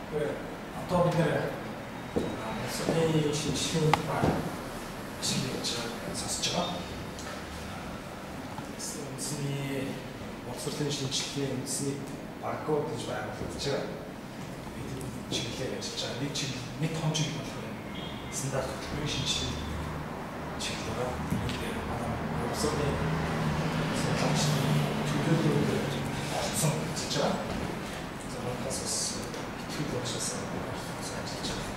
Одоо бид нэр боловсролын шинжилгээний тухай ашиг ярьж байгаа, сонсож байгаа. Үндэсний боловсролын шинжилгээний үндэсний багууд гэж байгуулагдаж байгаа. Бид чиглэлээр ажиллаж байгаа. Нэг чиглэл, нэг том чиглэл болохоор стандарт хөтөлбөрийн шинжилгээ чиглэл байгаа. Энэ манай боловсролын судлаачдын төлөөллөөр орцсон ажиллаж байгаа. За манайхаас бас итгэл багшаас ажиллаж байгаа.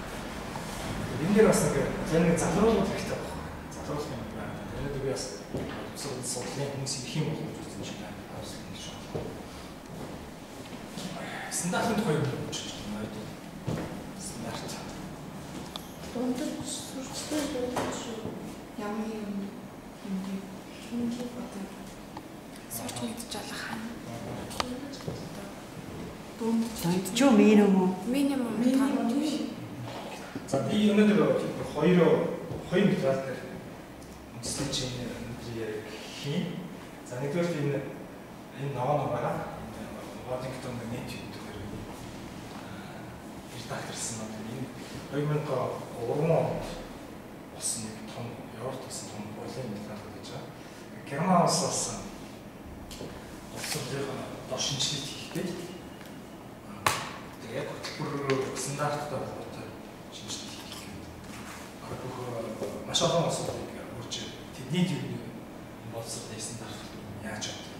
Энэ дээр бас нэг зарим нэг залруулах хэрэгтэй байна. Залруулах юм байна. Тэгээд би бас боловсрол судлалын хүмүүс ирэх юм бол гэж үзэж байна. Стандартын тухай юм гэж байна. Стандарт. Дундаж сурчтай дундаж ямар юм юм хинжиг одоо сурч мэдж болох хань. Дундаж юу минимум? Минимум. За би өнөөдөр хоёр материал дээр үндэслэж энэ өнөөдрийн яриг хийн. За нэгдүгээр энэ ногоон байгаа. Энэ Вашингтон Native гэдэг редакторсан байна. Энэ 2003 онд болсон нэг том Европт болсон том боолын материал гэж байгаа. Герман улсаас боловсролын дор шинжилгээ хийх гээд тэгээд хөтөлбөр стандарттай холбоотой шинжилгээ хийх гээд бараг бүх маш олон улсуудыг үрж тэдний төвний боловсролын стандарт яаж явдаг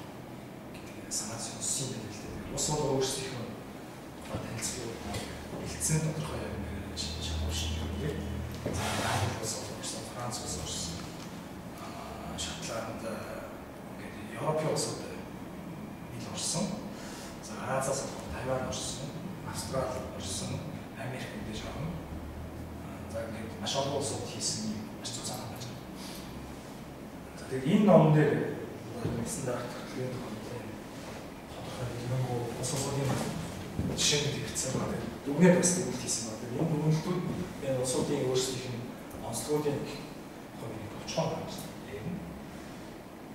гэдэг санаа сонссон юм байна л дээ. Улс болгоо өөрсдийнхөө тухай танилцуулга бэлдсэн тодорхой яг нэг шалгуур шинжилгээ. За Англи улс орсон, Франц улс орсон, Шотланд ингээд Европын улсууд ил орсон. За Азиас болохоор Тайван орсон, Австрали орсон, Америк мэдээж орно. За ингээд маш олон улсууд хийсэн юм маш зүг санаа байж байгаа. За тэгээд энэ ном дээр стандарт хөтөлбөрийн тухай тодорхой дэлгэрэнгүй улс улсуудын жишээнүүд хэрэгцсэн байна. Дүгнэлт бас дүгнэлт хийсэн байна. Энэ дүгнэлтүүд энэ улсуудын өөрсдийнх нь онцлогуудын тухай товчхон байна.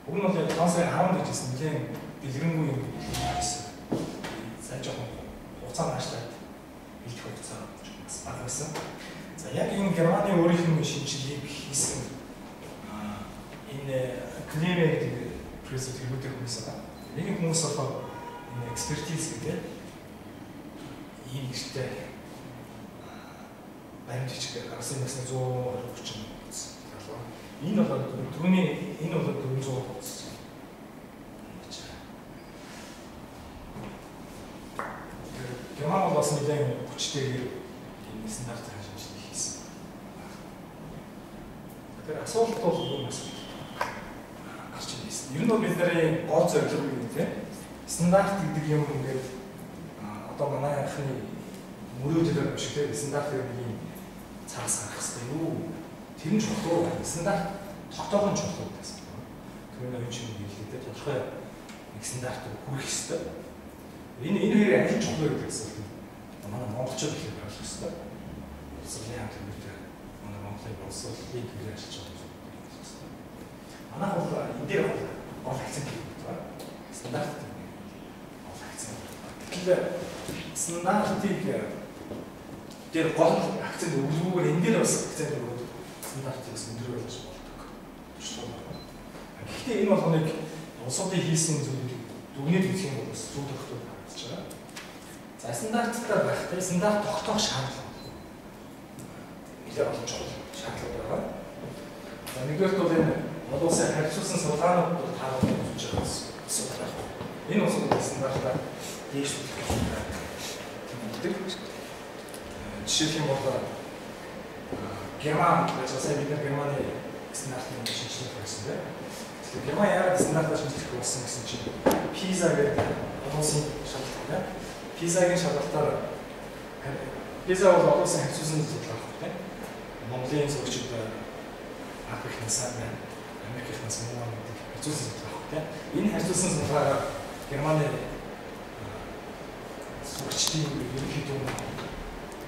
Уг нь бол яг 5 сарын 10-нд хийжсэн нэлээд дэлгэрэнгүй юм хийсэн. Сайн жоохон хугацаа наашлаад бэлдэх хугацаа бас бага байсан. За яг энэ Германы өөрийнх нь шинжилгээг хийсэн энэ Клеме гэдэг профессор тэргүүтэй хүмүүс байгаа. Нэг хүмүүс болохоор энэ экспертиз гэдэг ийм нэртэй баримт бичиг гаргасан юмс 120 хуудас залуу. Энэ бол түүний энэ бол 400 хуудас. Герман бол бас нэлээд хүчтэйгээр энэ стандартын шинжилгээ хийсэн. Тэгэхээр асуулт бол ийм асуулт гарч ирсэн. Ер нь бол бидний гол зорилго юу вэ те? Стандарт гэдэг юм ингээд одоо манай анхны мөрөөдөл юм шиг те стандарт гэдэг нэг юм цаас гарах хэрэгтэй юу? Тэр нь чухал уу? Стандарт тогтоох нь чухал уу гэсэн. Түүний энэ чинь хэллээ те тодорхой нэг стандарт хүрэх хэрэгтэй. Энэ хоёрын аль нь чухал вэ гэдэг асуулт нь манай монголчууд ихээр ойлгох хэрэгтэй. Боловсролын хамт манай Монголын боловсролын төлөө ажиллаж байгаа юм хэрэгтэй. Манайх бол энэ дээр гол акцент хийх байна. Стандарт гол акцент. Тэгэхээр стандартыг дээр гол акцент өгөлгүйгээр энэ дээр бас акцент өгөөд стандартыг бас өндөр байлгаж болдог. Гэхдээ энэ болгоныг улсуудын хийсэн зүйлийг дүгнээд үзэх юм бол бас зүг тогтвол харагдаж байгаа. За стандарттай байхдаа стандарт тогтоох шаардлага нэлээд олон чухал шаардлагууд байгаа. За нэгдүгээрт бол энэ олон улсын харьцуулсан судалгаанууд бол тааруулж үзэж байгаа асуудал байна. Энэ улсууд стандартаа дээшлүүлэх гэж тэмдэглэдэг. Жишээлх юм бол Герман гэж сайн бид нар Германы стандартын шинжилгээ хийсэн тийм. Тэгэхээр Герман яагаад стандартаа шинжлэх болсон гэсэн чинь PISA гэдэг олон улсын шалгалт тийм. PISA-гийн шалгалтаар PISA бол олон улсын харьцуулсан судалгаа байхгүй тийм. Монголын сурагчид Африкнаас байна, Америкнаас муу гэдэг харьцуулсан судалгаа байхгүй тийм. Энэ харьцуулсан судалгаагаар Германы сурагчдын ерөнхийдөө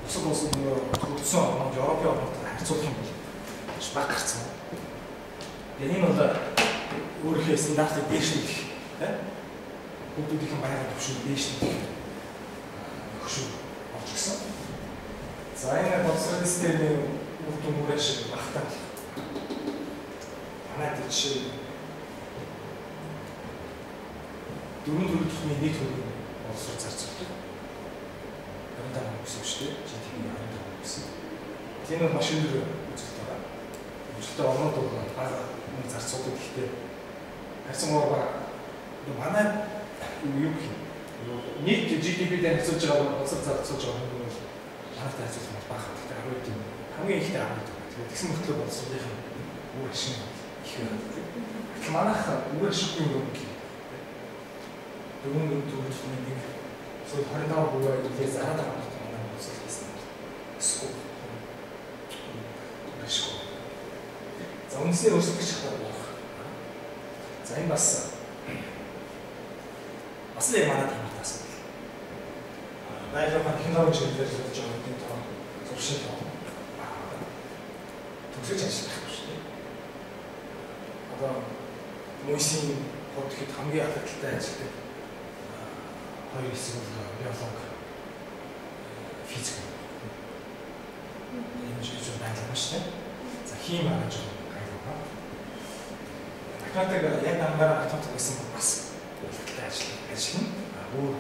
бусад улсууд нөгөө хөгжсөн орнууд, Европын орнуудтай харьцуулах юм бол маш бага гарсан. Тэгээ энэ бол өөрийнхөө стандартыг дээшлүүлэх тийм хүүхдүүдийн байгалийн түвшнийг дээшлүүлэх хөшүүр болж гисэн. За энэ боловсролын системийн үр дүн үр ашиг багтаа болох. Манай жишээ 4 төгрөг тутмын 1 төгрөг боловсрол зарцуулдаг. 25 гэсэн үг шүү дээ. GDP 25 гэсэн. Тийм бол маш өндөр үзэлт байгаа. Үзэлтээ орнууд бол бага мөнгө зарцуулдаг гэхдээ харьцангуй бага. Манай юу гэх юм? Нийт GDP-д харьцуулж байгаа боловсрол зарцуулж байгаа мөнгө бол манайтай харьцуулах бол бага. Гэхдээ 10% юм. Хамгийн ихтэй 10%. Тэгээд тэгсэн мөртлөө боловсролын үр ашиг их байдаг. Гэтэл манайх үр ашиггүй юм гэх. 4 төгрөг тутмын 1 эсвэл 25% илээ зараад байгаа юм манай боловсрол хийсэн. Эсвэл ашиггүй. За үндэсний өрсөлдөх чадвар болох. За энэ бас л яг манай хамаартай асуудал. Байгалийн технологи чиглэлээр сурж байгаа бидний тоо зуршил тоо төгсөж ажиллах юм шүү дээ. Одоо мөсийн хот гэхэд хамгийн алдартай ажилладаг хоёр хэсэг бол биологи, физик. Энэ зүйл байгаль юм шүү дээ. За хим арга жоо гайгүй. Математик яг намгаар математик байсан бас алдартай ажиллана. Өөр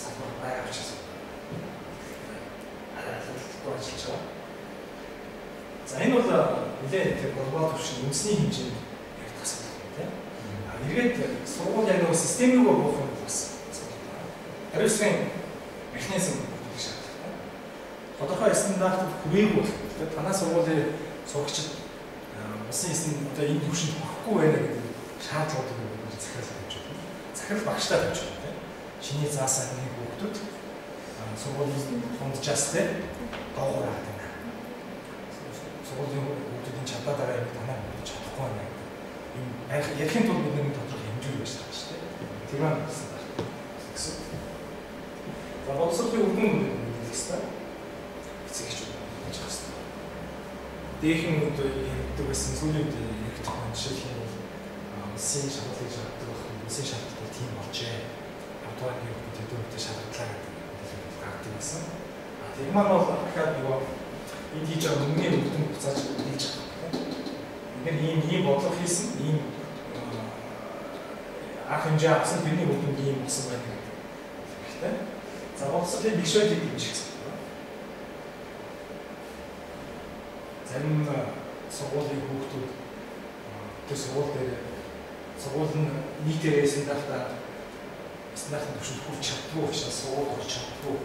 салбар байгаа учраас арай алдартай ажиллаж байгаа. За энэ бол нэлээд тэр глобал түвшин үндэсний хэмжээнд яригдах асуудал юм тийм. Эргээд сургууль яг нөгөө системийг буух юм бол бас асуудал байна. Хариуцлагын механизм бүрдэх шаардлагатай. Тодорхой стандартад хүрээгүй бол тийм танай сургуулийн сурагчид улсын эсэнд одоо энэ түвшинд хүрэхгүй байна гэдэг шаардлагуудыг бид нэр захирал тавьж байна. Захирал багштай тавьж байна тийм. Чиний заасан нэг хүүхдүүд сургуулийн дунджаас тийм доогуур аваад байна. Сургуулийн хүүхдүүдийн чадаад байгаа юм танай хүүхдүүд чадахгүй байна гэдэг. Юм ярихын тулд бид нэг тодорхой хэмжүүр байж байгаа шүү дээ. Тэр маань стандарт гэсэн. За боловсролын үр дүн мэдээлэх ёстой. Эцэг эхчүүд мэдээж авах ёстой. Дээхэн үед яригддаг байсан сүүлийн үед яригдах нь жишээлх юм бол улсын шалгалыг шалгадаг байх нь улсын шалгалт тийм болжээ. 5 дугаар ангийн хүүхдүүд хэдэн хүүхдээ шалгадлаа гэдэг мэдээлэл гаргадаг байсан. Тэр маань бол дахиад нөгөө энд хийж байгаа мөнгөний үр дүн буцааж нийлж байгаа юм. Бид нар ийм бодлого хийсэн, ийм арга хэмжээ авсан, тэрний үр дүнд ийм болсон байна гэдэг хэрэгтэй. За боловсролын бишвэлийг дэмжих гэсэн. Зарим сургуулийн хүүхдүүд тэр сургууль дээр сургууль нь нийтээрээ стандартын түвшинд хүрч чаддгүй учраас сургууль орч чаддгүй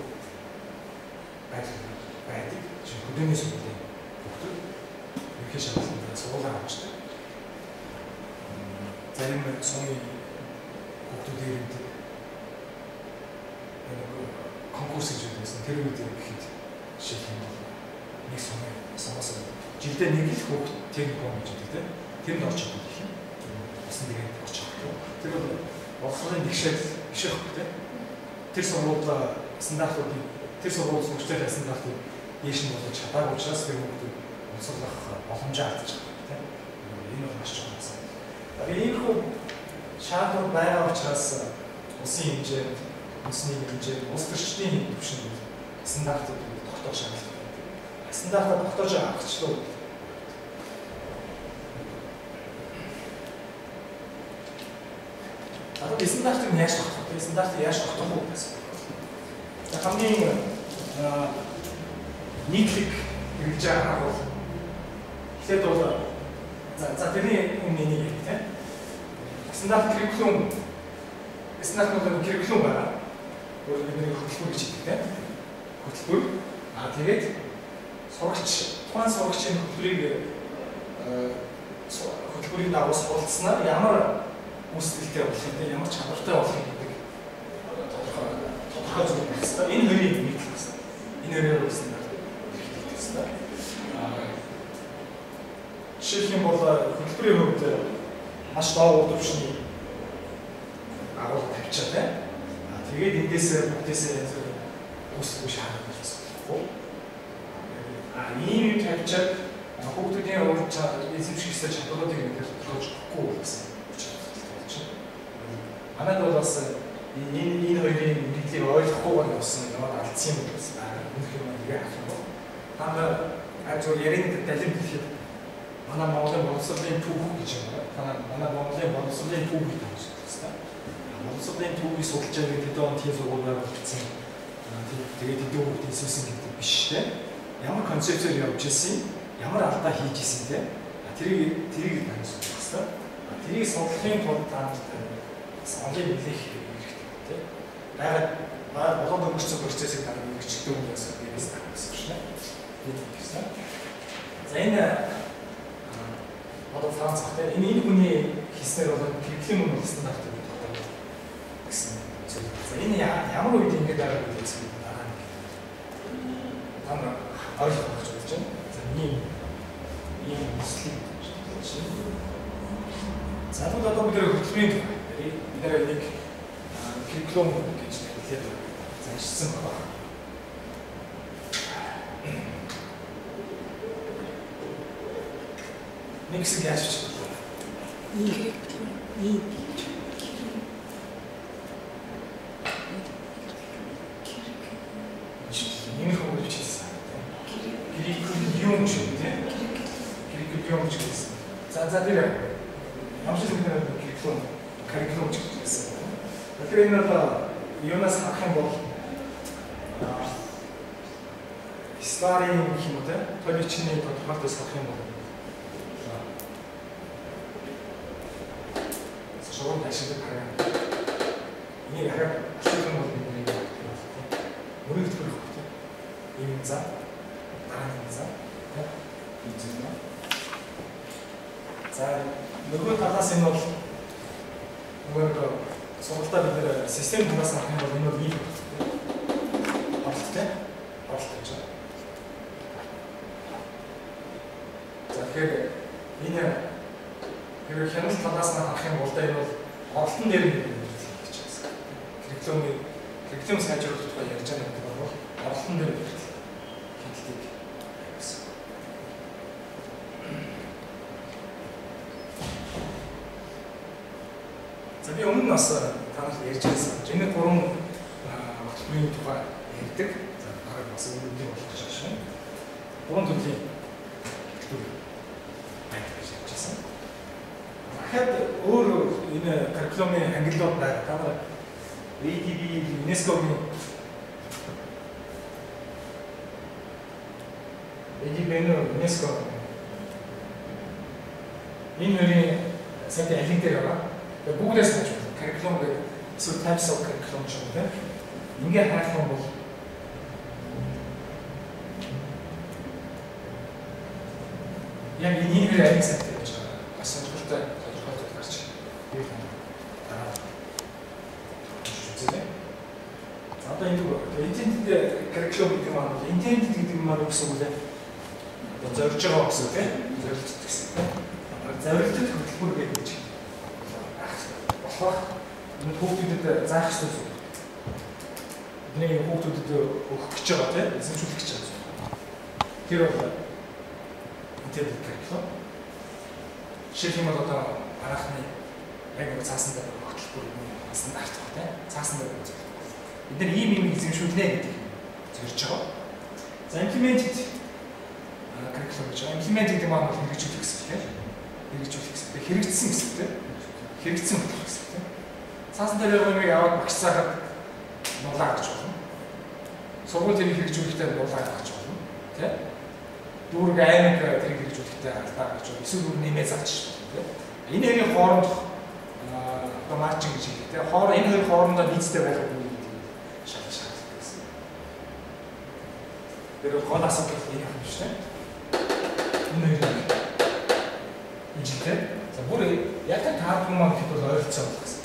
байдаг. Жишээ нь хөдөөний сургуулийн хүүхдүүд ерөнхий шалгалтанд сургуулиар авчдаг. Зарим сумын хүүхдүүд ирэндэг нэг конкурс гэж байдаг. Тэр үед гэхэд жишээлх юм бол нэг сумын сумаас жилдээ нэг л хүүхд техникум гэж байдаг тийм. Тэрэнд орч чаддаг юм. Усан тэгээд орч чаддаг. Тэр бол боловсролын бэрхшээл биш байхгүй тийм. Тэр сургууль стандартуудыг тэр сургууль сурагчдын стандартыг дээш нь болгож чадаагүй учраас тэр хүүхдүүд боловсруулах боломжоо алдчих байгаа тийм. Энэ бол маш чухал асуудал. Иймэрхүү шаардлага байгаа учраас улсын хэмжээнд, үндэсний хэмжээнд, улс төрчдийн түвшинд стандартыг тогтоох шаардлагатай. Стандартаа тогтоож байгаа аргачлал. Одоо стандартыг яаж тогтоох вэ? Стандартыг яаж тогтоох вэ гэсэн. За хамгийн нийтлэг хэрэгж байгаа арга бол эхлээд бол за тэрний өмнө энийг ярих тийм. Стандарт curriculum стандарт нь curriculum байгаа. Өөрөөр бидний хөтөлбөр гэж хэлдэг тийм. Хөтөлбөр. Аа тэгээд сурагч тухайн сурагчийн хөтөлбөрийг дагуу суралцсанаар ямар үүсгэлтэй болох юм те ямар чадвартай болох юм гэдэг тодорхой зүйл байх ёстой. Энэ хоёрын нийтлэх ёстой. Энэ хоёроор стандарт хэрэглэх ёстой. Жишээлх юм бол хөтөлбөрийн хувьд маш доод түвшний агуулга тавьчаа те. Тэгээд эндээсээ бүгдээсээ янз бүрийн үүсэлгүй шаардлага байх ёстой. Ийм юм тавьчаад хүүхдүүдийн ур эзэмших ёстой чадваруудыг бид тодорхойлж өгөхгүй гэсэн учир болж байна. Манайд бол бас энэ хоёрын мэргэжлийг ойлгохгүйгээр явсан яваад алдсан юм гэсэн байна. Өмнөх юм ингээ харах юм бол Та нар зүгээр ярианы далим хэлэхэд манай Монголын боловсролын түүх гэж юм байна. Та нар манай Монголын боловсролын түүх гэдэг юм байна. Боловсролын түүхийг судалж байгаа гэдэг хэдэн он тийм сургууль байгуулагдсан. Тэгээд хэдэн хүүхд эсвэсэн гэдэг биш те. Ямар концепцээр явж ирсэн, ямар алдаа хийж ирсэн те. Тэрийг та нар судлах хэрэгтэй. Тэрийг судлахын тулд та нарт бас онлайн нэлээх хэрэгтэй те. Байгаад болоод өнгөрсөн процессыг та нар мэргэжлээ өмнөөс дээрээс таах гэсэн юм шиг. Гэсэн. За энэ одоо Франц бах те. Энэ хүний хийснээр бол curriculum нь стандарт гэдэг гэсэн зүйл. За энэ ямар үед ингэж байгаа вэ гэсэн дараа нь та нар ойлгох гэж бодож байна. За ийм мэслийг болж байна. За тэгвэл одоо бид хөтөлбөрийн тухай бид нар нэг curriculum гэж нэрлээд заншсан байна. Нэг хэсэг яаж бичих вэ? И. Иймэрхүү үг бичсэн. Curriculum гэж үү те? Curriculum гэж хэлсэн. За тэр ямар ч зүйл нэг curriculum гэж хэлсэн. Тэгэхээр энэ бол юунаас харах юм бол Исларын гэх юм уу те? Толичны тодорхойлолтоос харах юм бол шугам ашиглах програм. Энийг харах орчуулах нь бол бидний мөрийг төрөх хэрэгтэй. Ийм зам, дараа нь зам, тэ? Энэ зүйл байна. За нөгөө талаас энэ бол нөгөө сургалтаа бид нэр систем талаас харах юм бол энэ бол ийм оролттой, оролт гэж байна. За тэгэхээр энэ хэрвээ хяналт талаас нь харах юм бол энэ бол оролтон дээр нь гэж байна. Curriculum сайжруулах тухай ярьж байгаа гэдэг бол оролтон дээр хяналтыг гэсэн. За би өмнө нь бас та нарт ярьж байсан. Энэ гурван хөтөлбөрийн тухай ярьдаг. За дараа бас өмнөний болох гэж байна. Гурван төрлийн хөтөлбөр байдаг гэж ярьж байсан. Дахиад өөр энэ curriculum-ын ангиллууд байна. Та нар ADB, UNESCO-гийн ADB нь UNESCO энэ хоёрын сайтын алиг дээр байгаа. Тэгээ Google-ээс хайж байна. Curriculum гэдэг эсвэл types of curriculum ч юм уу тийм. Ингээд хайх юм бол яг энэ хоёрын алиг сайт дээр байж байгаа. Бас сонирхолтой тодорхойлолт гарч ирэх юм. Дараа үзье. За одоо энэ intended curriculum гэдэг маань бол intended гэдэг маань юу гэсэн үг вэ? Одоо зорж байгаа гэсэн үг тийм. Зорилт гэсэн тийм. Зорилттой хөтөлбөр гэдэг чинь болохоор энэ хүүхдүүдэд заах ёстой зүйл. Бидний хүүхдүүдэд өгөх гэж байгаа тийм, эзэмшүүлэх гэж байгаа зүйл. Тэр бол intended curriculum. Жишээлх юм бол одоо манайхны яг нэг цаасан дээр хөтөлбөр стандарт баг тийм. Цаасан дээр үзэх. Бид нар ийм ийм эзэмшүүлнэ гэдэг зорж байгаа. За implemented curriculum гэж. Implement гэдэг маань бол хэрэгжүүлэх гэсэн үг тийм. Хэрэгжүүлэх гэсэн үг. Хэрэгжсэн гэсэн үг тийм. Хэрэгжсэн хөтөлбөр гэсэн үг тийм. Цаасан дээр байгаа юмыг аваад багш заахад нулаа гарч болно. Сургууль тэрийг хэрэгжүүлэхдээ нулаа гарч болно. Тийм. Дүүрэг аймаг тэрийг хэрэгжүүлэхдээ алдаа гарч болно. Эсвэл бүр нэмээ зарч болно тийм. Энэ хоёрын хоорондох одоо марчин гэж хэлдэг тийм. Энэ хоёр хоорондоо нийцтэй байх үгүй гэдэг шалгах шаардлагатай гэсэн. Тэр бол гол асуудал энэ юм биш тийм. Энэ хоёрын ижилтэй. За бүр яг та таардгүй маань гэхэд бол ойролцоо болох гэсэн.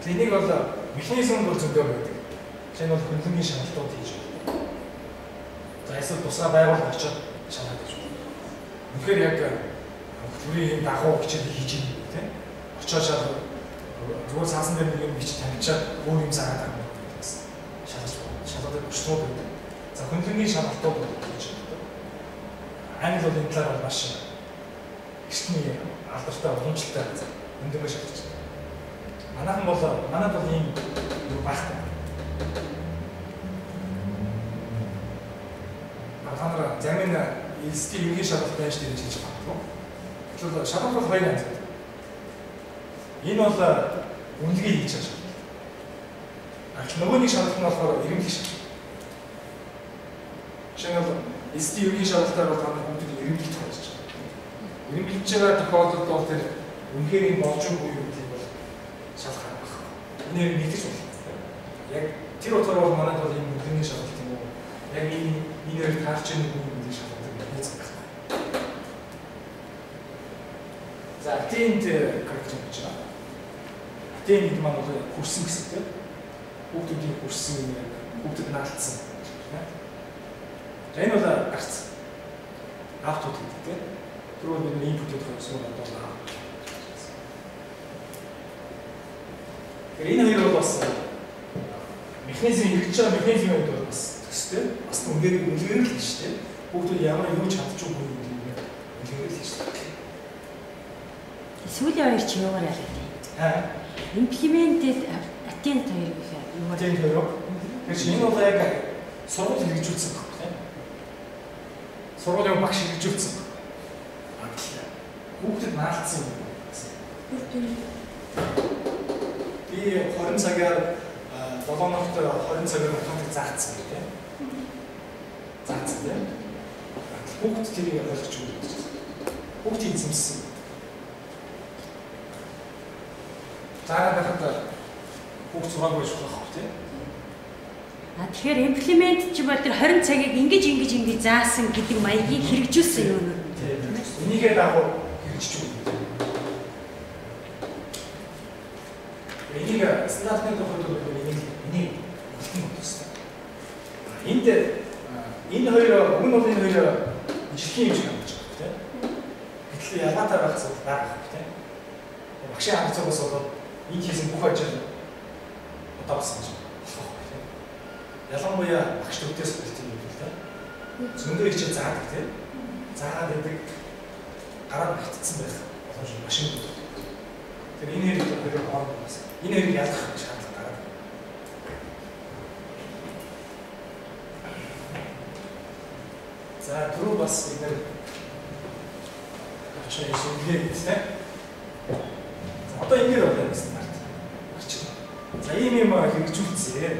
Энийг бол механизмд бол зөндөө байдаг. Энэ бол хөндлөнгийн шалгалтууд хийж байна. За эсвэл тусгай байгууллага очиод шалгаад хийж байна. Үнэхээр яг хөтөлбөрийн дагуу хичээлийг хийж байна тийм. Очиод шал зүгээр цаасан дээр нэг юм бичиж тавьчаад өөр юм заагаад байгаа юм гэсэн. Шалгаж шалгадаг өчтүүд байдаг. За хөндлөнгийн шалгалтууд бол хийж байна. Англи бол энэ талаар бол маш эртний алдартай уламжлалтай хөндлөнгөө шалгаж байна. Манайхан бол манад бол ийм юу байхгүй. Та нар зарим нь LSD ерөнхий шалгалт байж дээр хэлж магадгүй. Тэгэхээр шалгалт бол хоёр янз. Энэ бол үнэлгээ хийж байгаа шалгалт. А нөгөө нэг шалгалт нь болохоор эрэмблэх шалгалт. Жишээ нь бол LSD ерөнхий шалгалтаар бол та нар хүүхдүүд эрэмблэх болж байна. Эрэмблэж байгаа тохиолдолд бол тэр үнэхээр юм болж үгүй юу гэдгийг бол шалгах арга байхгүй. Энэ нэгтгэж болно. Яг тэр утгаар бол манайд бол ийм үнэлгээний шалгалт юм уу? Яг энэ энээр таарч байгаа юм гэдгийг шалгадаг механизм байхгүй. За, attained curriculum гэж байна. Attained гэдэг маань бол хүрсэн гэсэн тийм. Хүүхдүүдийн хүрсэн юм, хүүхдэд наалтсан. За, энэ бол гарц. Output гэдэг тийм. Тэр бол бидний input-ийн тухай эсвэл одоо output. Тэгэхээр энэ хоёр бол бас механизм хэрэгжиж байгаа механизмын хувьд бол бас төстэй. Бас үнээр л хийж тээ. Хүүхдүүд ямар юу чадчих үгүй гэдгийг үнээр л хийж тээ. Сүүлийн хоёр чи юугаар ялгав? Аа. Implemented attained хоёр гэхээр юугаар? Attained хоёр. Тэгэхээр чи энэ бол яг сургууль хэрэгжүүлсэн баг тийм. Сургуулийн багш хэрэгжүүлсэн баг. Хүүхдэд наалдсан юм гэсэн. Би 20 цагаар 7 хоногт 20 цагаар математик заасан гэх тийм. Заасан тийм. Хүүхд тэрийг ойлгож өгөх гэж байна. Хүүхд эзэмссэн. Заагаад байхад хүүхд сураагүй байж болох тийм. А тэгэхээр implement чи бол тэр 20 цагийг ингэж ингэж ингэж заасан гэдэг маягийг хэрэгжүүлсэн юм уу? Тийм. Энийгээ дагуу хэрэгжиж өгөх. Энийг стандартны тухайд бол энийг үлдэн бодсон. Энд энэ хоёр уг нь бол энэ хоёр ижилхэн юм шиг харагдаж байна тийм. Гэтэл ялгаатай байх зүйл байгаа хэрэг тийм. Багшийн хандлагаас болоод энд хийсэн бүх ажил удаа болсон гэж болох байх тийм. Ялангуяа багш төвдөөс болт юм л тийм. Зөндөө хичээл заадаг тийм. Заагаад байдаг гараад мартцсан байх боломж маш их. Тэр энэ хэрэг хоёр хооронд бас энэ хоёрыг ялгах шаардлага гараад. За түрүү бас бид нэр авчаа шинжилгээ гэдэг тийм. За одоо энээр бол юм стандарт гарч байна. За ийм юм хэрэгжүүлсэн.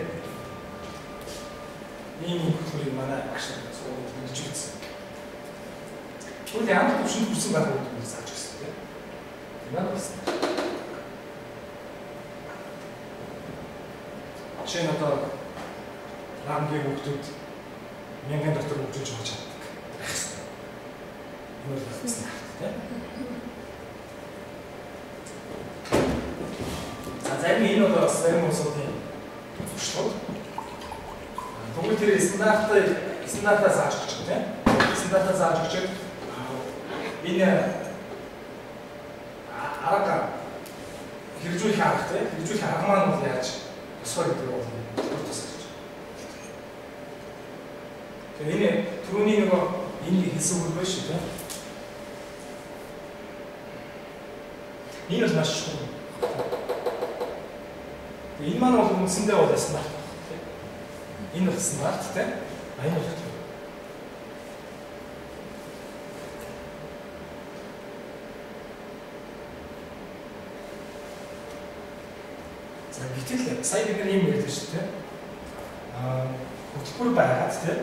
Ийм юм хөтөлбөрийг манай багш нар сургуульд хэрэгжүүлсэн. Тэгвэл ямар төвшөнд хүрсэн байх вэ гэдгийг зааж өгсөн тийм. Энэ маань бас жишээ нь одоо рамгийн хүүхдүүд мянган дотор хөгжүүлж болж чаддаг байх хэрэгтэй. Энэ бол стандарт тийм. За зарим энэ бол бас зарим улсуудын туршлагууд. Тэгвэл тэр стандартаа зааж өгч тийм. Стандартаа зааж өгч энэ арга хэрэгжүүлэх арга тийм. Хэрэгжүүлэх арга маань бол яаж тусгай гэдэг бол тусгай. Тэгэхээр энэ түрүүний нөгөө энэ хэлсэн үг байна шүү дээ. Энэ бол маш чухал. Тэгээ энэ маань бол үндсэндээ бол стандарт тийм. Энэ бол стандарт тийм. А энэ бол тийм. За гэтэл сая бид нар ийм ярьдаг шүү дээ. Аа хөтөлбөр байгаад тийм.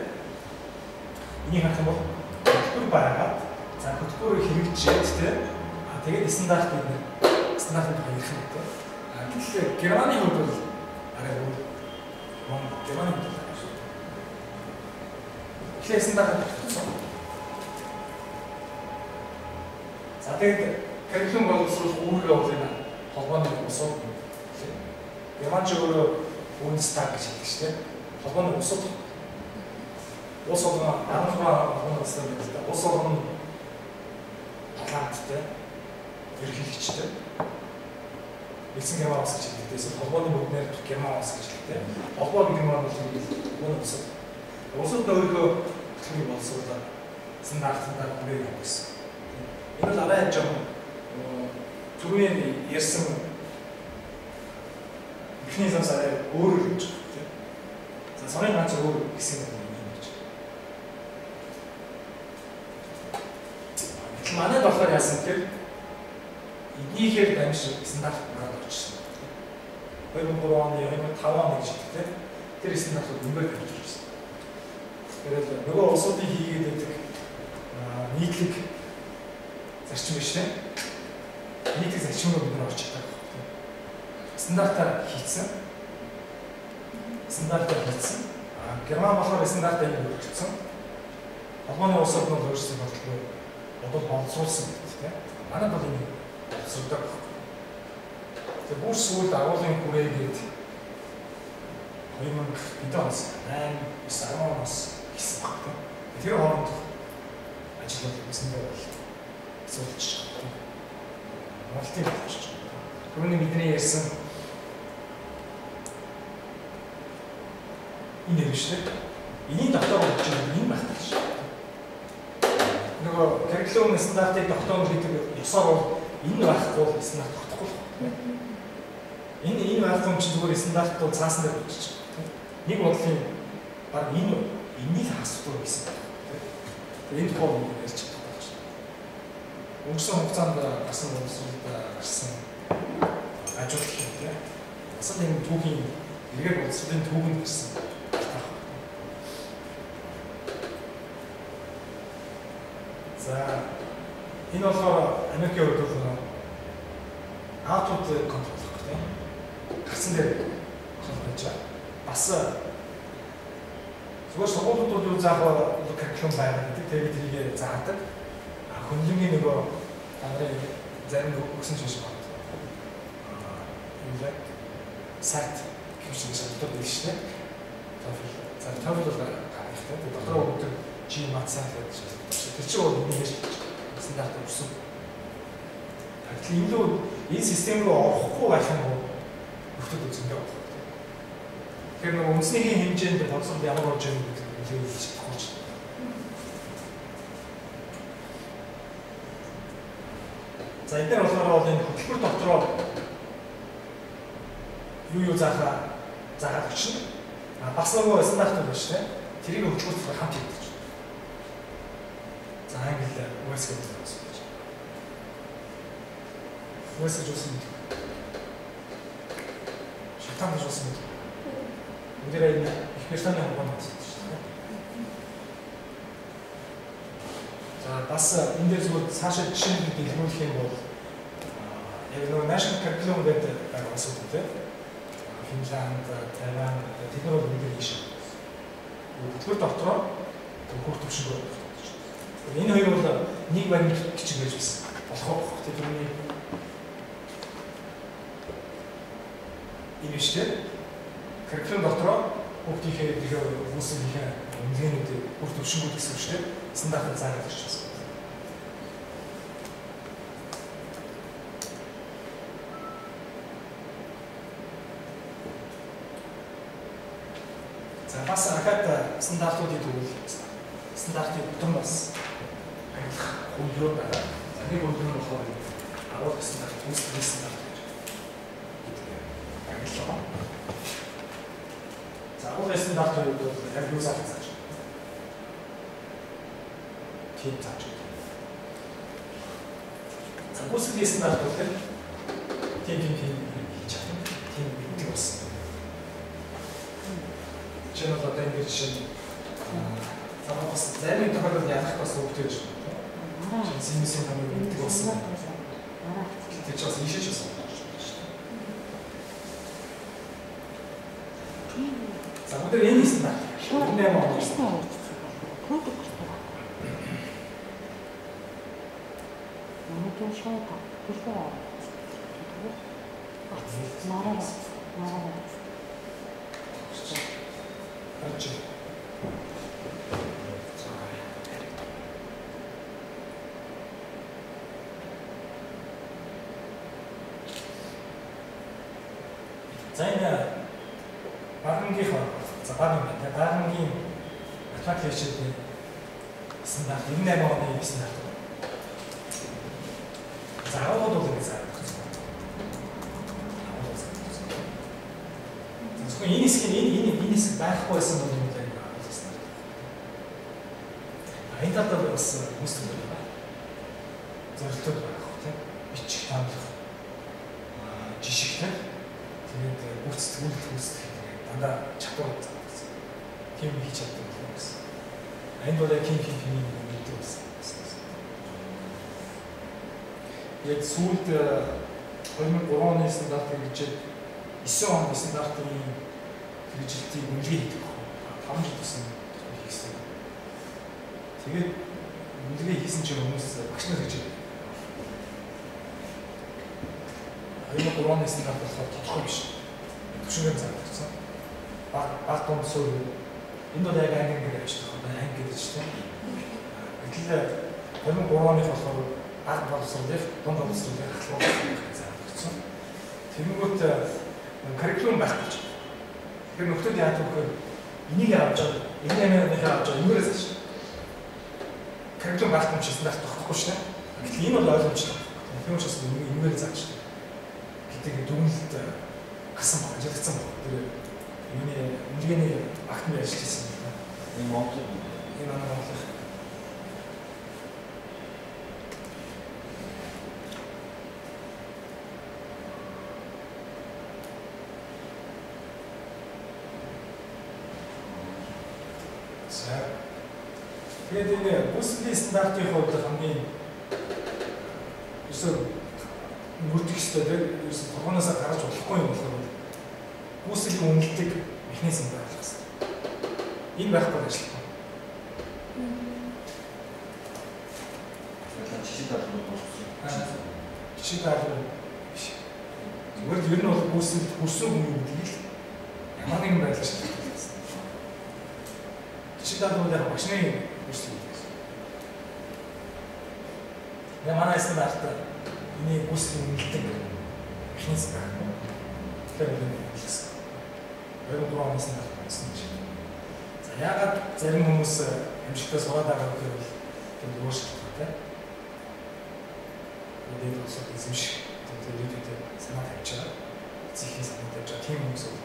Энийг харах юм бол хөтөлбөр байгаад за хөтөлбөр хэрэгжээд тийм. Аа тэгээд стандарт бид нар стандартын тухай ярих юм тийм. Аа гэтэл Германы хувьд бол арай өөр. Германы хувьд бол арай шүү. Тэгэхээр стандарт тогтсон. За тэгээд каррикулум боловсруулах үүргээ бол энэ холбооны улсууд. Германч өөрөө Бундестаг гэж хэлдэг шүү дээ. Холбооны улсууд. Улс болгон 16 холбооны улстай байна л да. Улс болгон парламенттай, ерөнхийлөгчтэй. Нэгдсэн Герман улс гэж хэлдэг. Эсвэл холбооны бүгдээр Герман улс гэж хэлдэг. Холбоо гэдэг нь бол холбооны улсууд. Улсууд нь өөрийнхөө хөтөлбөрийг боловсруулаад стандартаар бүрээ явах гэсэн. Энэ бол арай жоохон түрүүний ярьсан механизмс арай өөрөөр явж байгаа тийм. За цорын ганц өөр гэсэн юм юм гэж. Гэтэл манайд болохоор яасан гэхээр эднийхээр дамжиж стандарт гараад очсон. 2003 оны, 2005 оны гэж хэлдэг. Тэр стандартууд өндөр дамжиж ирсэн. Тэгэхээр нөгөө улсуудын хийгээд байдаг нийтлэг зарчим биш үү? Нийтлэг зарчим руу бид нар орж чаддаг. Стандартаар хийцэн. Стандартаар хийцэн. Герман болохоор стандартаа ингэ өөрчилсөн. Холбооны улсууд нь өөрсдийн бодлого бодол боловсруулсан гэдэг тийм. Манайд бол энэ боловсруулдаг. Тэгээ бүр сүүлд агуулгын хүрээ гээд 2000 хэдэн оноос 8 9 10 оноос хийсэн баг тийм. Тэр хооронд ажил бол үсэндээ бол суулж байгаа тийм. Монголын болчих. Түүний бидний ярьсан энэ юм шүү дээ. Энийг дотоор болж байгаа энэ багтал шүү. Нөгөө curriculum стандартыг тогтооно гэдэг ёсоор бол энэ байхгүй бол стандарт тогтохгүй л байна. Энэ байхгүй юм чинь зүгээр стандарт бол цаасан дээр болчих. Нэг бодлын баг энэ энэнийг асуудал гэсэн байна. Тэгээ энэ тухай ярьж чадахгүй болж байна. Өнгөрсөн хугацаанд гарсан боловсролд гарсан ажиглах юм тийм. Бас л энэ түүхийн эргээр боловсролын түүхэнд гарсан. За энэ болохоор Америкийн хувьд бол output control гэх тийм. Гарсан дээр холбож байгаа. Бас зүгээр сургуулиуд бол юу заах вэ? Curriculum байгаа гэдэг. Тэгээд тэрийг заадаг. Хөндлөнгийн нөгөө та нарын зарим өгсөн шиш байна. Юу лээ? SAT гэх шиг шалгалтууд байдаг шүү дээ. TOEFL. За TOEFL бол гарах тийм. Дотроо өгдөг GMAT SAT гэдэг шалгалт. Тэр чинь бол миний стандарт өрсөн. Тэгэхээр энэ лүү энэ систем рүү орохгүй байх юм уу? Нөхдөд зөндөө болох. Тэгэхээр нөгөө үндэснийхээ хэмжээнд боловсрол ямар болж байгаа гэдэг нэлээд хэлж чадахгүй ч. За энэ дээр болохоор бол энэ хөтөлбөр дотроо юу заахаа заагаад очно. А бас нөгөө стандартууд байна шүү дээ. Тэрийг хөтөлбөр дотор хамт хийдэг. За англи US гэдэг байна. US гэж үсэн мэт. Шатан гэж үсэн мэт. Бүгдээрээ энэ Их Британий холбоонд болсон шүү дээ. За бас энэ дээр зүгээр цаашаа жишээ дэлгэрүүлэх юм бол яг нөгөө national curriculum гэдэг байгаа асуудал тийм. Финланд, Тайван тэд нар бол бүгдээ ийш. Хөтөлбөр дотроо хөх төвшөнгөө. Энэ хоёр бол нэг баримт кичиг байж байсан. Болох уу? Тэр түүний энэ биш үү? Curriculum дотроо хүүхдийнхээ тэгэхээр хүмүүсийнхээ үнэлгээнүүдийг үр төвшингүүд гэсэн үг шүү дээ. Стандартаар заагаад ирчихсэн. За бас ахад стандартуудыг тэгвэл стандартын бүтэн бас ангилах хувьд байгаа. За нэг хувьд нь болохоор агуулгын стандарт, үүсгэлийн стандарт гэдэг ангиллага. За агуулгын стандарт үед бол яг юу заах зааж байна. Тийм зааж байна. За үүсгэлийн стандарт бол тийм хийж чадна. Тийм мэддэг болсон. Жишээ нь бол одоо ингэ жишээ нь за бас зарим тохиолдолд ялах бас өвдөж гэж байна. Синусын томыг мэддэг болсон. Тэр чинь бас ийшээж болсон. За өнөөдөр энэ стандарт 98 оны стандарт. За энэ багангийнхаа за баг юм байна. Багангийн математик хичээлийн стандарт 98 оны стандарт. За агуулгууд бол ингэ заагдах. Агуулгууд заагдах. За зөвхөн энэ хэсгийн энэ хэсэг байхгүй байсан бол юм л агуулгын стандарт. А энэ талаар бас хүмүүс төрлөө байна. зорилтууд байх тийм бичих таамаглах жишгтэй тэгээд гүйцэтгэх үйлдэл гүйцэтгэх тэгээд дандаа чадвар заасан. Тийм хийж чаддаг юм гэсэн. Энд бол яг тийм хийх юм гэдэг байсан. Яг сүүлд 2003 оны стандарт хэрэгжээд 9 он стандартын хэрэгжилтийг үнэлгээ хийдэг байхгүй. 5 жил тусан хийсэн. Тэгээд үнэлгээ хийсэн чинь хүмүүс багш нар гэж 2003 оны стандарт болохоор тодорхой биш. Түвшингээр заагдсан. Баг дунд суурь. Энд бол яг анги ангаар ажиллах байна. Анги гэдэг чинь. Гэтэл 2003 оных болохоор баг боловсролын, дунд боловсролын ахлах заагдсан. Тэгэнгүүт curriculum байхгүй ч. Тэгэхээр нөхдүүд яадаг вэ гэхээр энийг авч байгаа, энэ амианыхаа авч байгаа юмрээс зааш. Curriculum байхгүй юм чи стандарт тогтохгүй шүү дээ. Гэтэл энэ бол ойлгомжтой. Тийм учраас юмрээ зааш гэдэг дүгнэлт гасан баг, ажиллагдсан баг. Тэр юуны үнэлгээний агтны ажиллаж байсан юм байна. Энэ Монгол энэ манай Монголын За. Тэгээд энэ гүйцэтгэлийн стандартын хувьд хамгийн ерөөсөө мөрдөх ёстой тийм ерөөсөө торгооноос гаргаж болохгүй юм болохоор гүйцэтгэлийн үнэлдэг механизм байх хэрэгтэй. Энэ байхгүй ажиллах. Жишээ даалгавар болсон. Жишээ даалгавар биш. Зүгээр л ер нь бол гүйцэтгэлд хүрсэн хүн гэдгийг л ямар нэгэн байдлаар шалгах хэрэгтэй. Жишээ даалгавар яг багш нарын гүйцэтгэл гэдэг. Яг манай стандарт энийг гүйцэтгэлийн үнэлдэг механизм байхгүй. Тэгэхээр энэ хэлсэн. 23 оны стандарт болсон чинь. За яагаад зарим хүмүүс амжилттай сураад байгаа вэ гэвэл тэнд өөр шалтгаантай. Мэдээд улсууд эзэмших тэр санаа тавьж байгаа. Эцэгхийн санаа тавьж байгаа. Тийм хүмүүс бол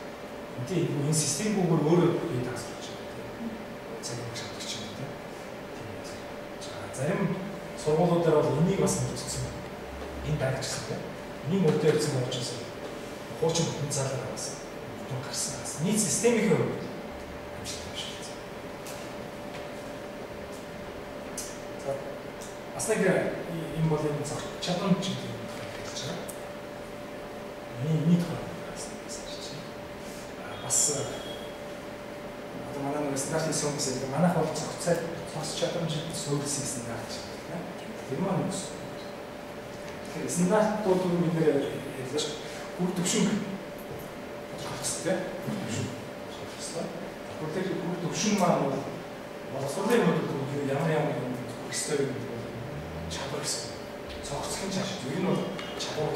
үнтэй энэ системгүйгээр өөрөө бие даасан гэж байна тийм. Цагийг шалгах ч юм уу тийм. Тийм үү. За зарим сургуулиудаар бол энийг бас мөрдсөн байна. Энэ байгаа ч гэсэн тийм. Энийг мөрдөө явсан учраас хуучин потенциалаар бас бүтэн гарсан. Нийт системийн хувьд амжилттай биш. За бас нэг юм бол энэ зохих чадамж гэдэг юм хэлж байгаа. Миний тухай санаж байна. Бас одоо манай нэг стандарт хийсэн хүмүүс яг манайх бол зохицол зохих чадамжид суурилсан стандарт гэдэг тийм. Тэр маань юу гэсэн. Тэгэхээр стандартууд бид нэр ярьлаа шүү. Үр төвшинг тодорхойлох хэрэгтэй. Үр төвшинг тодорхойлох хэрэгтэй. Тэр үр төвшин маань бол боловсролын хувьд ямар ямар юм хүрэх ёстой юм гэдэг бол чадвар гэсэн. Цогцлон чаш. Ер нь бол чадвар.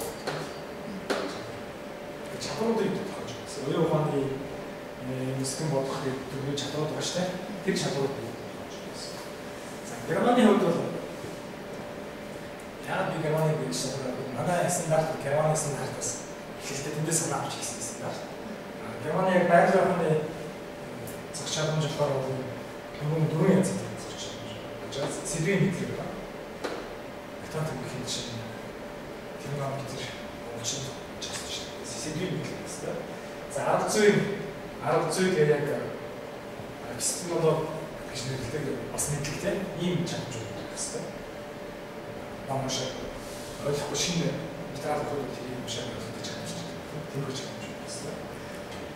Чадваруудыг тодорхойлж байна. Оюун ухааны мэсгэн бодох гэдэг төрлийн чадварууд байгаа шүү дээ. Тэр чадваруудыг тодорхойлж байна. За Германы хувьд бол яг би Германыг гэж санаад манай стандарт Германы стандартаас эхэлдэг тэндээс санаа авч хийсэн стандарт. Германы яг байгаль ухааны зохих чадамж болохоор бол дөрвөн янзын зохих чадамж. Сэдвийн мэдлэг байна. Математик гэх чинь тэр нам бид тэр монголчууд чадсан шүү дээ. Сэдвийн мэдлэг гэсэн. За 10 зүй гэх яг эпистемолог гэж нэрлэдэг бас мэдлэг тийм ийм чадамж байх хэрэгтэй. Ном уншаад ойлгохгүй шинэ материал өгөх тэрийг уншаад ойлгох чадамж. Тиймэрхүү чадамж байх хэрэгтэй.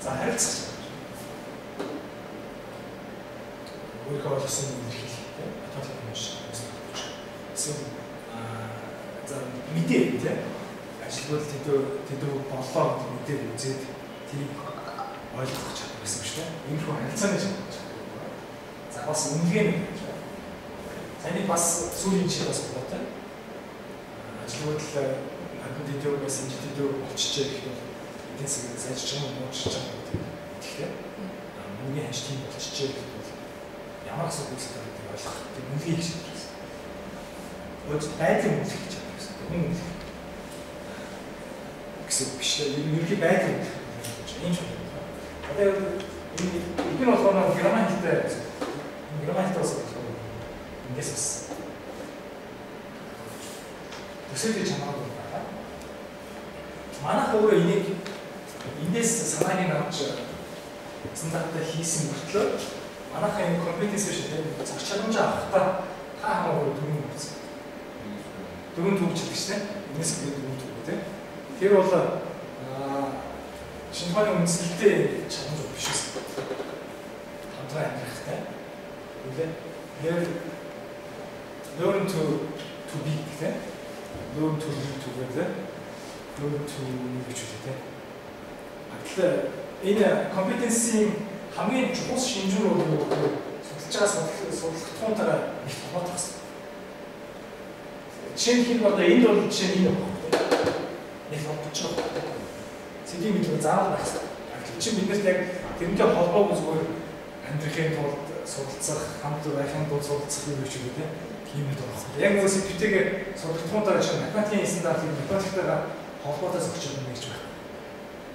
За харилцах чадамж. Өөрийнхөө ойлгосон юм илэрхийлэх тийм математик унших эсвэл за мэдээ тийм ажилбал тэдүү боллоо гэдэг мэдээ үзээд тэрийг ойлгох чадвар гэсэн үг шүү дээ. Иймэрхүү харилцааны чадвар. За бас үнэлгээ нэг гэж байна. За энийг бас сүүлийн жишээ бас болоо. Ажилбал хадмын тэдүү байсан тэдүү болчихжээ гэхэд бол эдийн засгийг сайжирч байгаа юм уучирч байгаа гэдэг итгэхтэй. Мөнгөний ханш тийм болчихжээ гэхэд бол ямар асуудал үүсэх гэдгийг ойлгох тийм үнэлгээ хийж чадвар гэсэн. Бодит байдлыг үнэлэх гэж чадвар гэсэн. Хүн үнэлэх гэсэн үг биш. Ерөнхий байдлыг үнэлэх ийм чадвар. Одоо энэ эдгээр болохоор герман хэлтэй герман хэлтэй бас болохоор эндээс бас Төсөөлөж чамаагүй байна. Манайх өөрөө энийг эндээс санааг нь авч стандартаа хийсэн мөртлөө манайхаа энэ компетенс биш тийм зохих чадамжаа авахдаа та хамаагүй дөрвөн үгүй. Дөрвөн төвч гэдэг чинь энэс гээд дөрвөн төв тийм. Тэр бол шинэ ухааны үндсэлтэй чадамж биш байсан. Хамтран амьдрахтай. Үлээ learn to be тийм. Learn to live together. Learn to гэж үлээ тийм. Тэгэхээр энэ компетенсийн хамгийн чухал шинжүүр бол юу гэхээр судалж байгаа судлах тухайтай их холбоотой байна. Жишээ нь хэн одоо энд бол жишээ нь энэ байна. Нэг холбож байгаа. Сэдвийн мэдлэг заавал байх хэрэгтэй. Чинь биднэрт яг тэрнтэй холбоогүй зүгээр амьдрахын тулд судалцах, хамт байхын тулд судалцах юм биш үү те. Тийм л байна. Яг нөгөө сэдвтэйгээ судлах тухайтай чинь математикийн стандартыг математиктайгаа холбоотой зохиж байгаа юм гэж байна.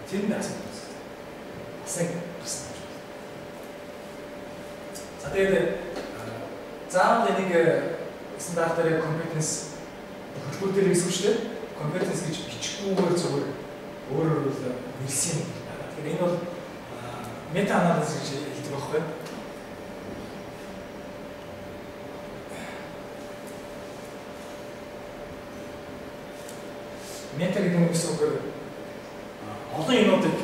Тэр нь асуудал. Бас нэг гарсан. За тэгээд заавал энийг стандартаар компетенс хөтөлбөр дээр хэсэг шүү дээ. Компетенс гэж бичихгүйгээр зүгээр өөрөөр л нэлсэн юм байна. Тэгэхээр энэ бол мета анализ гэж хэлдэг байхгүй. Мета гэдэг нь гэсэн үгээр олон юмнуудыг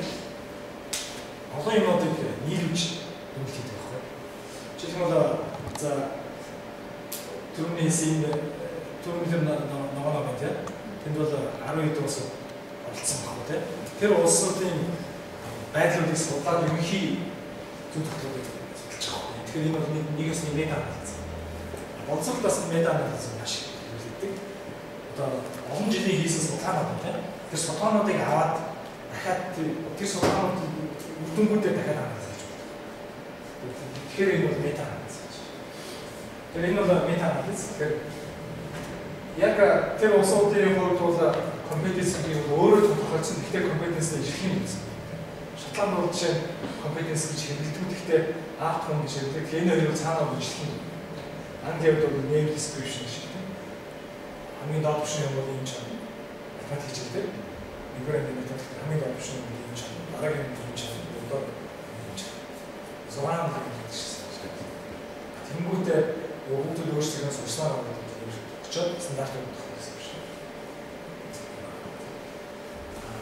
нийлүүлж дүгнэлт хийдэг байхгүй. Жишээлбэл бол за түрүүний хэлсэн түрүүний тэр ногооноо байна тийм. Тэнд бол 12 улс оролцсон байхгүй тийм. Тэр улсуудын байдлуудыг судлаад ерөнхий зүй тогтоолыг судалж байгаа байхгүй. Тэгэхээр энэ бол нэгээс нэг мета анализ. Боловсрол бас мета анализ маш их хэрэглэгддэг. Одоо олон жилийн хийсэн судалгаанууд тийм. Тэр судалгаануудыг аваад дахиад тэр судалгаанууд үр дүнгуудээ дахиад анализ хийж байна. Тэгэхээр энэ бол мета анализ гэж. Тэгэхээр энэ бол мета анализ. Тэгэхээр яг тэр улсуудын хувьд бол компетенсийг өөрөө тодорхойлсон. Гэхдээ компетенсээ ижлэх юм гэсэн. Шотланд бол жишээ нь компетенс гэж хэрэглэдэг. Гэхдээ арт хүн гэж хэрэглэдэг. Тэгэхээр энэ хоёрыг цаанаа ижлэх юм. Англиад бол name description гэж хэлдэг. Хамгийн доод түвшин юм бол ийм чанар. Математик хичээлдэг. Нэгдүгээр ангийн математик хамгийн доод түвшин юм бол ийм чанар. Дараагийн юм ийм чанар. Дөрөвдүгээр ийм чанар. 6 нэг гэдэг шээ. Тэнгүүтээ хүүхдүүд өөрсдөө сурснаар очоод стандартыг бодох гэсэн юм шиг.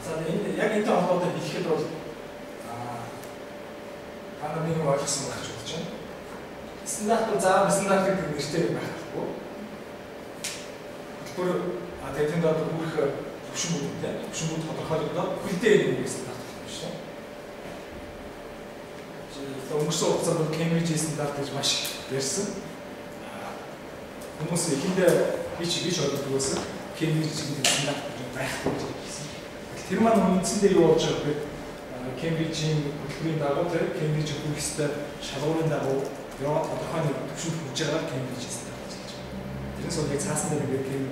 За энэ яг энэтэй холбоотой хэлэхэд бол та нар нэг юм ойлгосон байх гэж бодож байна. Стандарт бол заавал стандарт гэдэг нэртэй байх албагүй. Хөтөлбөр тэгээд тэнд одоо хүрэх төвшингүүд тийм төвшингүүд тодорхойлогдоод бүлдээ нэг стандарт болох юм шиг. Өнгөрсөн хугацаанд бол Кембрижийн стандарт гэж маш их ярьсан. Хүмүүс эхэндээ би ч гэж ойлгодог байсан. Кембриж гэдэг стандарт байхгүй гэж хэлсэн. Тэр маань үндсэндээ юу болж байгаа вэ? Кембрижийн хөтөлбөрийн дагуу тийм Кембриж хүрэх ёстой шалгуурын дагуу яваад тодорхой нэг түвшинд хүрж байгаа Кембрижийн стандарт гэж хэлж байгаа. Тэрнээс бол яг цаасан дээр ингээд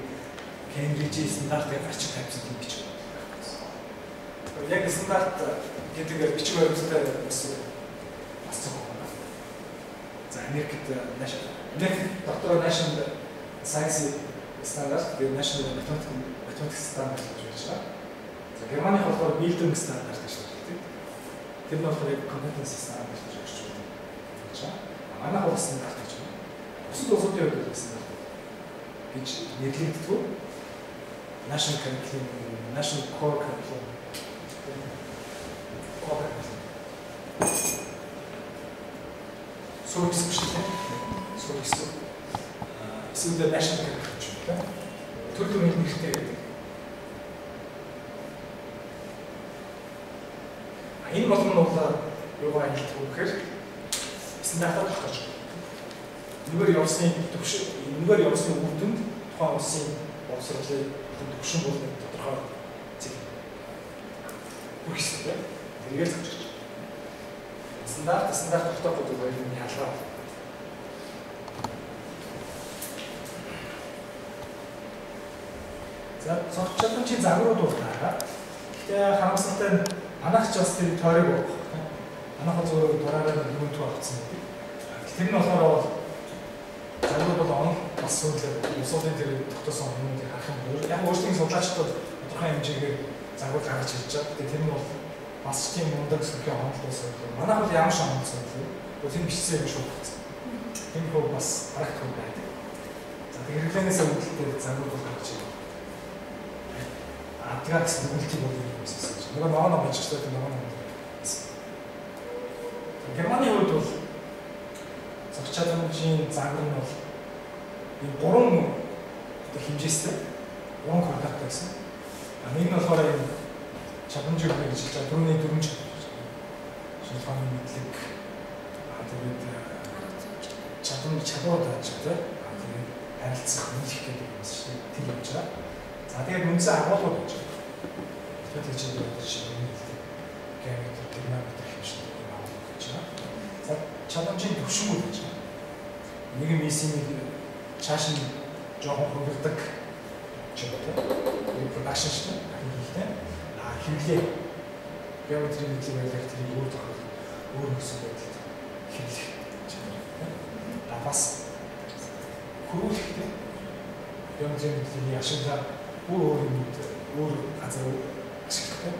Кембрижийн стандартыг гарч тавьсан тийм бичиг байна. Яг стандарт гэдэг бичиг баримттай бас зөв байна. За Америкт Америк дотор National Science Standard, тэгээд National Mathematics Standard гэж байж байгаа. За Германы болохоор Bildung Standard гэж хэлдэг. Тэр нь болохоор яг Competence Standard гэж орчуулдаг гэж байна. Манайх бол стандарт гэж байна. Бусад улсуудын хувьд бол стандарт гэж нэрлэгддэг. National Curriculum, National Core Curriculum, Core Curriculum. Суурь хэсэг шүү дээ. Суурь хэсэг. Эсвэл National Curriculum гэж байна. Төр төрлийн нэртэй байдаг. Энэ болгон нь бол юугаар хэлдэг вэ гэхээр стандартаар тогтоож байгаа. Нэггээр явсны төвшин, нэггээр явсны үр дүнд тухайн улсын боловсролын төвшин бол нэг тодорхой зэг хүрэх ёстой. Тэргээл зохиж байгаа. Стандарт тогтоох гэдэг хоёрын ялгаа. За зохих чадамжийн загварууд бол байгаа. Гэхдээ харамсалтай нь манайх ч бас тэр тойрог байхгүй. Манайх бол зүгээр дураараа нэг дөрөв төв авцсан гэдэг. Тэр нь болохоор бол загвар бол онол бас сүүлийн улсуудын тэр тогтоосон юмнуудыг харах юм бол яг өөрсдийн судлаачдад тодорхой хэмжээгээр загвар гаргаж ирж байгаа. Тэгээ тэр нь бол бас тийм мундаг сөрхийн онол ус юм. Манайх бол ямар ч онол ус юм. Тэр бичсэн юм шууд болсон. Тиймэрхүү бас практик байдаг. За тэгээ хэрэглээнээс үүдэлтэй загвар бол гаргаж ирнэ. Адгаа гэсэн дүгнэлтийг бол юм юмсан. Нөгөө ногоо ном бичсэн тэр ногоо ном. Германы хувьд бол зохих чадамжийн загвар нь бол энэ гурван одоо хэмжээстэй гурван координаттай гэсэн. Нэг нь болохоор энэ чадамжийн хэмжээ гэж хэлж байгаа. Дөрөвний дөрвөн чадамж. Шинжилгээний мэдлэг. Тэгээд чадамж чадвар тааж байгаа. Тэгээд харилцах, нийлэх гэдэг юм шүү дээ. Тэр явж байгаа. За тэгээд үндсэн агуулгууд явж байгаа. Математик хичээл дээр шинэ хэлдэг. Геометр, тригонометр хэмжээ агуулгууд явж байгаа. За чадамжийн төвшингүүд явж байгаа. Нэг юм ийсийн чааш нь жоохон хөргөлдөг ч юм уу тийм. Reproduction шүү дээ. Хийхтэй. Хэрэглээ. Геометрийн мэдлэг байлаа тэрийг өөр тохиолдолд өөр нөхцөл байдалд хэрэглэх чанар тийм. Бас хөрвүүлэх тийм. Геометрийн мэдлэгийг ашиглаад өөр өөр юмуд өөр газар ашиглах тийм.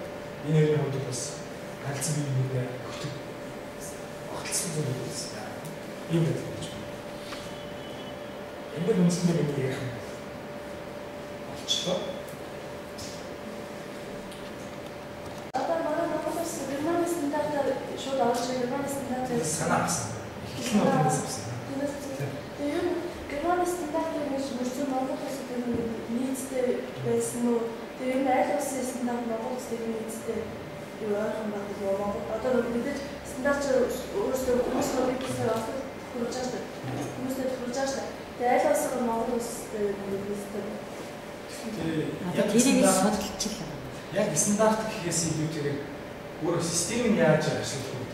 Энэ хоёрын хувьд бас харилцан бие биенээ өгдөг. Огтлсон зүйл байсан. Ийм байдаг гэж байна. Ингээд үндсэндээ миний ярих юм болчлоо. Одоо манай Монгол улс Германы стандартаар шууд орж Германы стандартаар санаа авсан. Эхлэл нь бол энэс авсан. Тэгээ ер нь Германы стандартыг ингэж мөрсөн Монгол улсад ер нь нийцтэй байсан уу? Тэгээ ер нь аль улсын стандарт Монгол улсад ер нь нийцтэй юу ойрхон байх вэ? Монгол одоо мэдээж стандарт өөрсдөө хүмүүсээ биесээр олох тохируулж байгаа шүү дээ. Хүмүүсээ тохируулж байгаа шүү дээ. Тэгээ аль улсаар Монгол улстай нийцтэй. Тэгээ тэрийг судалчихлаа. Яг стандарт гэхээс илүүтэйгээр өөрөө систем нь яаж ашиглах вэ?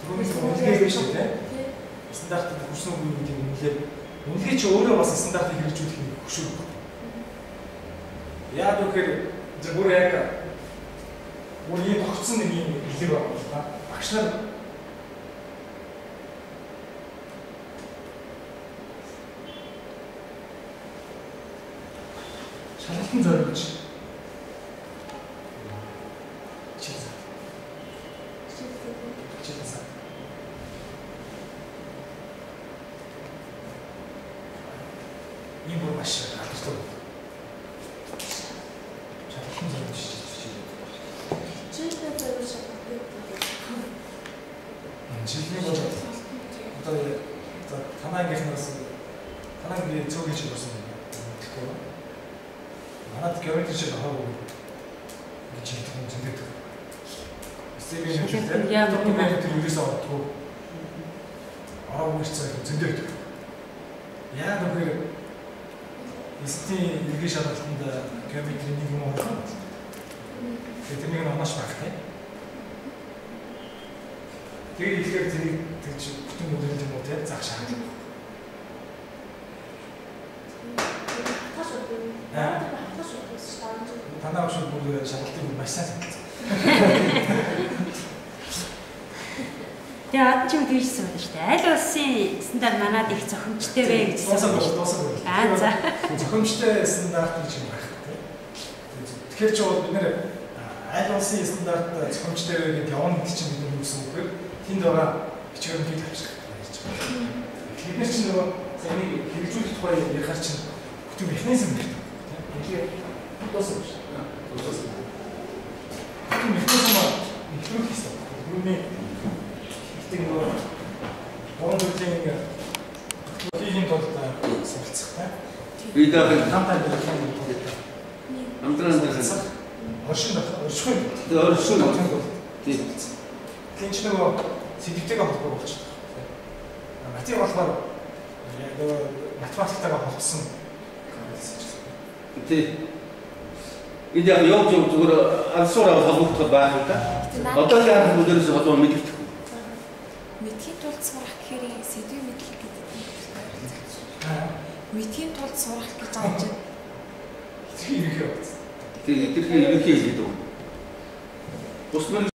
Түрүүний үнэлгээ биш үү те? Стандартад хүрсэн үгүй гэдэг үнэлгээ. Үнэлгээ чи өөрөө бас стандартыг хэрэгжүүлэх нэг хөшүүр байна. Яг үхээр бүр яг бүр ийм тогтсон нэг ийм хэлэг байна л да. Багш нар шалгалтын зориулж хичээл заа. Ийм бүр маш алдартай. Шалгалтын зориулж хичээл. Хичээлээ зориулж шалгалтыг. Жилийн бол одоо за танаа ангийнхнаас танаа ангийн цөөх хичээл болсон юм байна. Тэгэхгүй. Манад геометри шиг аваагүй гэж хэлдэг юм зөндөд. Системийн хэмжээ ерөөсөө ордгоо. Ороогүй ч зөндөд. Яа гэвэл эсдийн ергийн шалгалтанд геометри нэг юм орох. Тэгээ тэрнийг нь оноош байх тийм. Тэгээ ихээр тэрийг тэгж бүтэн өдрийн юм уу тийм заах шаардлага. Танаа багш бүр шалгалтыг маш сайн саналцсан. Тэгээ ад ч юм тийжсэн байна шүү дээ. Аль улсын стандарт манад их зохимжтой вэ гэж асуусан. Аа за. Зохимжтой стандарт гэж юм байх тийм. Тэгэхээр чи бол бид нэр аль улсын стандарт зохимжтой вэ гэдээ явна гэдэг чинь бид нар юу гэсэн үг вэ? Тэнд байгаа бичгээр нь авчих гэж байна. Бид нар чинь нөгөө энийг хэрэгжүүлэх тухай ярихаар чинь бүтэн механизм хэрэгтэй тийм. Тэгэхээр дуусна шүү. Дуусна. Бүтэн механизм эхлүүлэх хэрэгтэй. Түүний ихтэй нөгөө гурван төрлийн хийхин тулд суралцах тийм. Би даа хамтаа хийхин тулд хамтран суралцах. Оршин оршихуй. Тэгээ оршин тийм. Тийм ч нөгөө сэдвтэйгээ холбоо болчихдог. Математик болохоор нөгөө математиктайгаа холбосон. Тийм. Энд яг явж зүгээр алсуураа холбогдох байх юм да. Одоо л яг өдөрөөс холбоо мэдэгдэх. Мэдхийн тулд сурах гэхээр сэдвийн мэдлэг гэдэг юм байна. Мэдхийн тулд сурах гэж байгаа юм чинь. Хэтэрхий ерөнхий байна. Тийм, хэтэрхий ерөнхий хэлээд байгаа. Бус